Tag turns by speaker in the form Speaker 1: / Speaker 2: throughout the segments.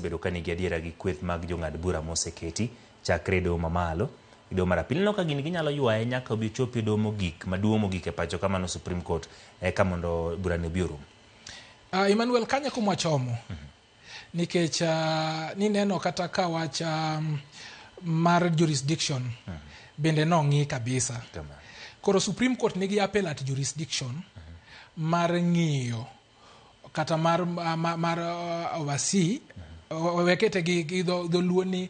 Speaker 1: osebedo ka nigi adiera gi kweth mag jong'ad bura moseketi chakre e doho mamalo e doho mar apil. Ineno ka gini ginyalo ywaye nyaka obi ochopi e doho mogik maduong' mogik e pacho ka mano Supreme Court eka mondo burani obi orum.
Speaker 2: Emmanuel, kanye kuma wachomo? Nikech nineno kata ka wach mar jurisdiction bende nong'i kabisa. Koro Supreme Court nigi appellate jurisdiction mar ng'iyo kata mar, mar, mar oversee, wekete gi dholuo ni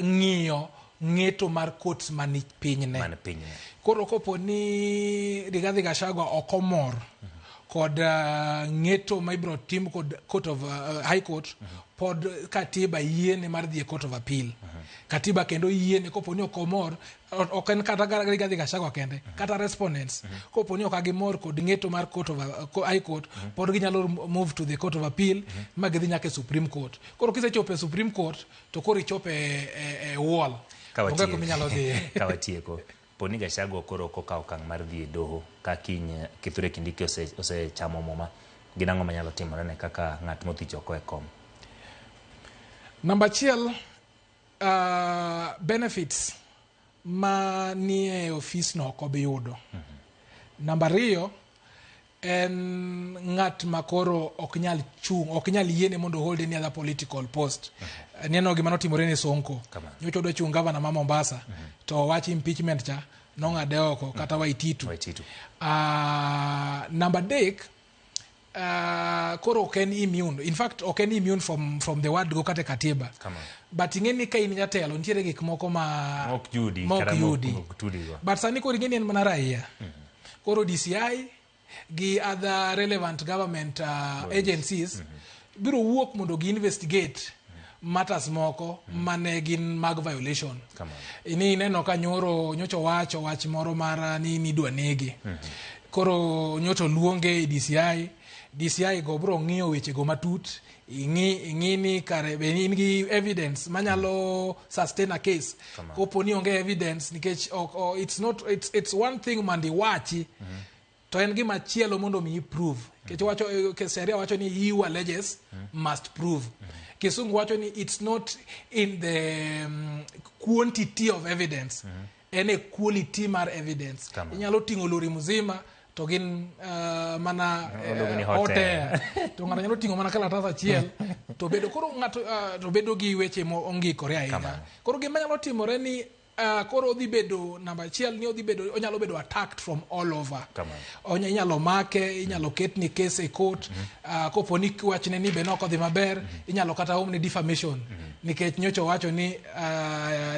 Speaker 2: ng'iyo ng'eto mar courts mani pinyne.
Speaker 1: Man pinyne.
Speaker 2: Koro kopo ni Rigathi Gachagua ok omor kod ng'eto ma ibiro tim kod court of High Court, pod katiba yiene mar dhi e Court of Appeal. Katiba kendo yiene kopo ni ok omor, ok en kata Rigathi Gachagua kende, kata respondents, kopo ni ok gimor kod ng'eto mar court of High Court, pod ginyalo move to the Court of Appeal ma gidhi nyaka e Supreme Court. Koro kisechopo e Supreme Court to koro ichopo e wall. Onge kuma inyalo dhiye.
Speaker 1: Ka watieko, poni Gachagua koro ok okawo okang' mar dhi e doho ka kiny Kithure Kindiki osechamo muma, gin ang'o manyalo timore ne kaka ng'at mothich oko e kom?
Speaker 2: Namba achiel, benefits ma nie ofis no ok obi yudo. Namba ariyo, en ng'at ma koro ok nyal chung', ok nyal yiene mondo hold any other political post. Neno gima notimore ne Sonko. Nyocha odwa chung' gavana ma Mombasa, to wach impeachment cha nong'ade oko, kata Waititu.
Speaker 1: Waititu.
Speaker 2: Namba adek, koro ok en immune. In fact, ok en immune from the word go kata e katiba. But ing'e ni ka in jatelo, nitiere gik moko ma
Speaker 1: ok yudi,
Speaker 2: ma ok
Speaker 1: kata
Speaker 2: yudi.
Speaker 1: mok tudigo.
Speaker 2: But sani koro ing'e ni en mana raia. Koro DCI gi other relevant government agencies biro wuok mondo gi investigate matters moko mane gin mag violation. Ni ineno ka nyoro nyocha owacho wach moro mar ni nidwa nege. Koro nyocha oluonge e DCI. DCI go biro ng'iyo weche go matut, ing'i ni kare be in gi evidence manyalo sustain a case. Kopo ni onge evidence, nikech ok, it's not, it's one thing mondo iwachi, to en gima chielo mondo mi prove. Nikech wacho sheria wacho ni he who alleges must prove. Kisungu wacho ni it's not in the quantity of evidence, en e quality mar evidence. Inyalo ting'o lori mzima to gin mana
Speaker 1: Waluongo ni hot
Speaker 2: hot
Speaker 1: air.
Speaker 2: air. To ng'ato nyalo ting'o mana kalatas achiel to bedo koro ng'ato to bedo gi weche mongikore ahinya. Koro gima nyalo timore ni koro odhi bedo namba achiel ni odhi bedo, onyalo bedo attacked from all over. Inyalo make, inyalo ketne case e court. Kopo ni wachne ni be nok odhi maber, inyalo kata omne defamation. Nikech nyocha owacho ni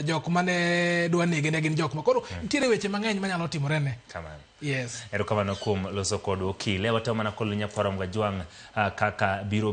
Speaker 2: jok mane dwa nege ne gin jok ma koro nitiere weche mang'eny manyalo timore ne. Yes.
Speaker 1: Erokamano kuom loso kodwa okile. Watemo mana kolo nyakwaro Mgajwang' kaka biro